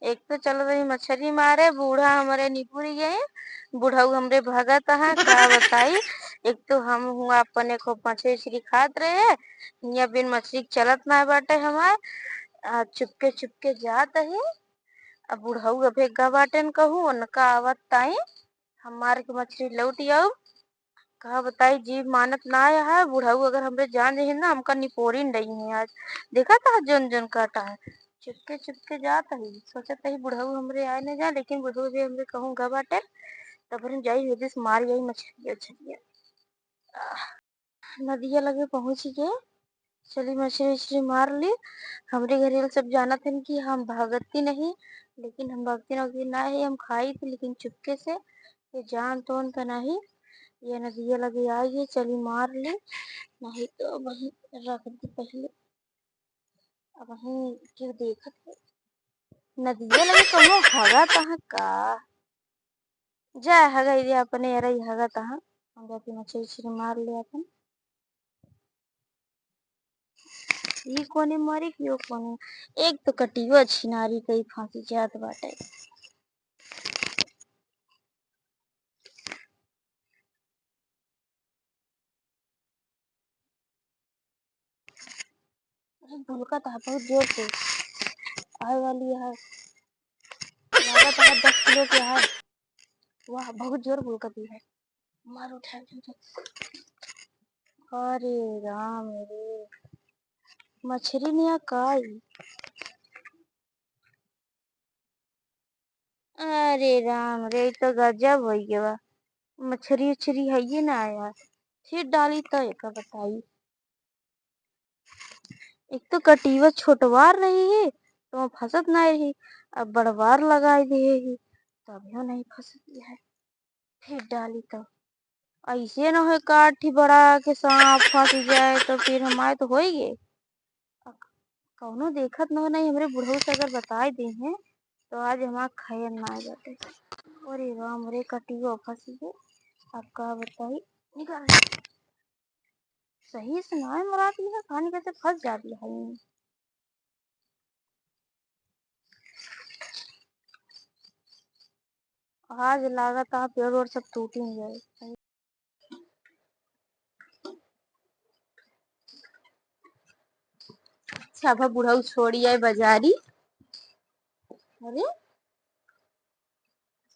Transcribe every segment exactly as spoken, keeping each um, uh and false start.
एक तो चल रही मछरी मारे, बूढ़ा हमरे निपुरी गए, बुढ़ऊ हमरे भगत हैं, का बताई। एक तो हम हुआ अपने खूब मछरी उछरी खात रहे, हियाँ बिन मछरी के चलत ना बाटे हमार। आ, चुपके चुपके जात ही, अब बुढ़ऊ अबे गा बाटेन कहूँ, उनका आवत ताई हम मार के मछरी लौट आऊ। का बताई, जीव मानत ना है। बुढ़ऊ अगर हमरे जान जइहें ना, हमका निपोरिन डइहें आज। देखा था जौन जौन काटा है, चुपके चुपके जात ही, सोचत ही बुढ़ऊ हमरे आए न जाए, लेकिन बुढ़ऊ भी हमरे कहूँ गा बाटे, तब हम जाई जल्दी से मार आई मछरिया उछरिया। आह, नदिया लगे पहुँच गए। चली मछरी उछरी मार ली। हमरे घरे सब जानत हन कि हम भागती नहीं, लेकिन हम भागती ना, ना है, हम खाई थी, लेकिन चुपके से, ये जान तोन तो नहीं। ये नदिया लगे आई है, चली मार ली, नहीं तो वही रख दी पहले। अब वही क्यों देखत है, नदिया लगे कौनो हगा तहाँ का। जा हगा दे अपने, अरे हगा तहाँ, हम जाती मछरी उछरी मार ले अपन। ई कोने मरी कि ओ कोने। एक तो कटियो छिनारी कई फांसी जात बाटे। अरे भुलका तो बहुत जोर से आए वाली है। लागत है दस किलो के है। वाह, बहुत जोर भुलका दी है। मार उठा के। अरे राम रे, मछरी निया काई। अरे राम रे, ई तो गजब होइ गवा। मछरी उछरी हइये ना यार। फिर डाली तो एका बताई। एक तो कटिया छोटवार रही है, तो फंसत ना रही, अब बड़वार लगाई दे ही, तभियो नहीं फंसती है। फिर डाली तो ऐसे न होए, काठी बड़ा के सांप फंस जाए तो फिर हमारे तो होई गे। अब कौनो देखत न हो, नहीं हमरे बुढ़ऊ से अगर बताई दे हैं तो आज हमार खैर ना आ जाते। अरे राम रे, कटियो फंस गए। अब का बताई, निकाल। सही से ना मराती है, खानी कैसे फंस जाती है। आज लागत आ पेड़ ओड़ सब टूटी जाए। अच्छा, अब बुढ़ऊ छोड़ी आए बाजारी। अरे,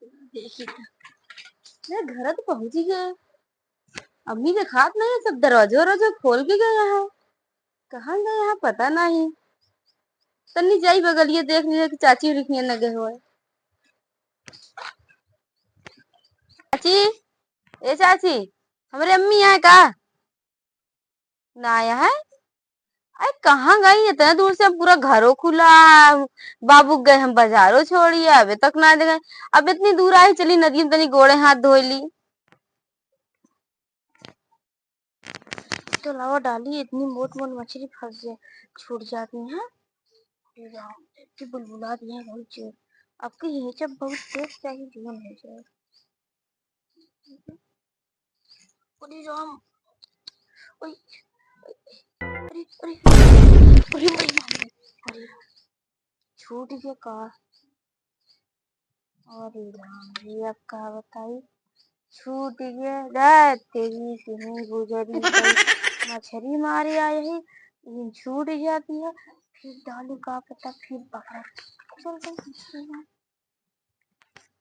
देखी तो। मैं घर तो पहुंच ही गए। अम्मी देखात नहीं, सब दरवाजो वरवाजो खोल के गए हैं। कहाँ गए हैं, पता नहीं। तन्नी जाई बगलिए देख लिए कि चाची उरी किए न गए हुए। चाची, ए चाची, हमरे अम्मी आए का? ना आया है? अरे कहाँ गई? इतने दूर से हम पूरा घरो खुला, बाबू गए हम बाजारो छोड़िए, अबे तक ना देखे। अब इतनी दूर आई, चली नदी में तनी गोड़े हाथ धोई ली। तो लावा डाली, इतनी मोट मोट मछली फंस जाए, छूट जाती हैं। अरे राम, इतनी बुलबुला दी है बहुत जोर। आपके यहीं जब बहुत तेज चाहिए, जीवन हो जाए। अरे राम, ओए, अरे, अरे, अरे, अरे, अरे, अरे, छूट गया का? अरे राम रे, अब का बताई, छूट गया। रे तेरी कितनी गुजरी गई। मछली मारे आए हैं, लेकिन छूट जाती है, फिर डालू का पता, फिर पकड़ा। चल, चल, मछली मार।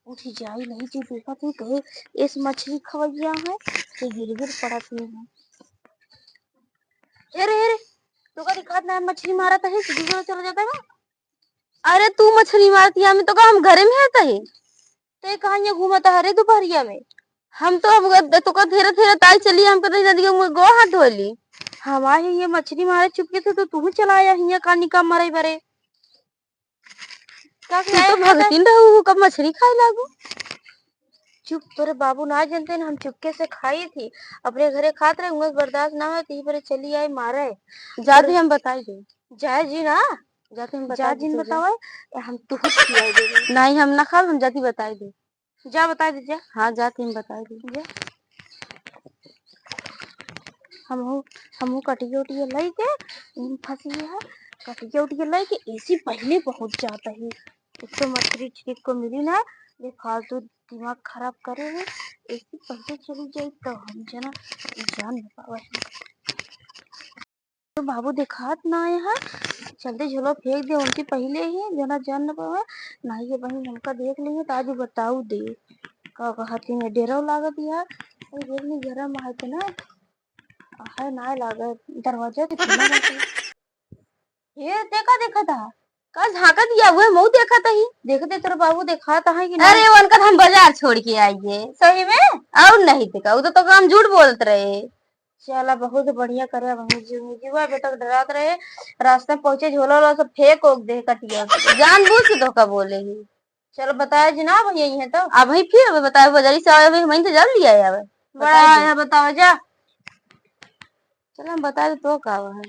उठी जाई नहीं जी, देखा तू कहे इस मछली खवैया है, तो गिर गिर पड़त नहीं है। अरे, अरे, तू का दिखात ना है, मछली मारत है, सीधी जगह चला जाता है। अरे तू मछली मारत है, हमें तो का, हम घरे में है तही। तो ये कहाँ ये घूमत है रे दोपहरिया में? हम तो अब ग-, तो का धीरे धीरे ताई चली, हम कहते नदी में गो हाथ धो ली। हमारे ये मछली मारे चुपके थे, तो तू ही चला आया हियाँ का निका मरे बरे। का तू तो खिलाया था? भगतीन रहू, कब मछली खाए लागू? चुप, तोरे बाबू ना जानते न, हम चुपके से खाई थी, अपने घरे खात रहे, उंगस बर्दाश्त ना होए, तो यही पर चली आई मारे। जाती हम बताई दे। जाए जी ना, जाती हम जा बताई जिन दे, जा। बतावे, ए, हम तू कुछ खिलाई दे। नहीं, हम ना खाब, हम जाती बताई दे। जा बताई दे, जा। हाँ, जाती हम बताई दे। जा। हमहू, हमहू कटिया उटिया लई के, इन फंसी है, कटिया उटिया लई के, ऐसी पहले बहुत जाता है। एक तो मछरी ठीक को मिली ना, ये फालतू दिमाग खराब करे है। एक ही पहले चली जाई तो हम जना जान न पावे। तो बाबू देखात ना आए हैं, चलते झोलो फेंक दे उनके पहले ही, जना जान न पावे। ना ये बहिन हमका देख ली है तो आज बताऊ दे का कहती है, डेरो लागत है। अरे घर में गरम है तो ना, है ना लागत, दरवाजा तो खुला रहता है। ये देखा देखा था, का झांकत या हुए मऊ देखा था ही। देखते तोर बाबू देखात है कि नहीं? अरे उनका तो हम बाजार छोड़ के आई है। सही में? और नहीं देखा, वो तो, तो हम झूठ बोलत रहे। चला बहुत बढ़िया करे, वहीं जीव जीवा बेटा के डरात रहे, रास्ते में पहुंचे झोला वाला सब फेंक ओक दे कटिया। जानबूझ के धोखा बोले ही। चलो बताया जी ना भैया, ये तो अब ही फिर बताए बजारी से आवे, हम तो जब लिया आवे। बड़ा बताया जी। आया, बताओ जा। चलो हम बता दे तो का है।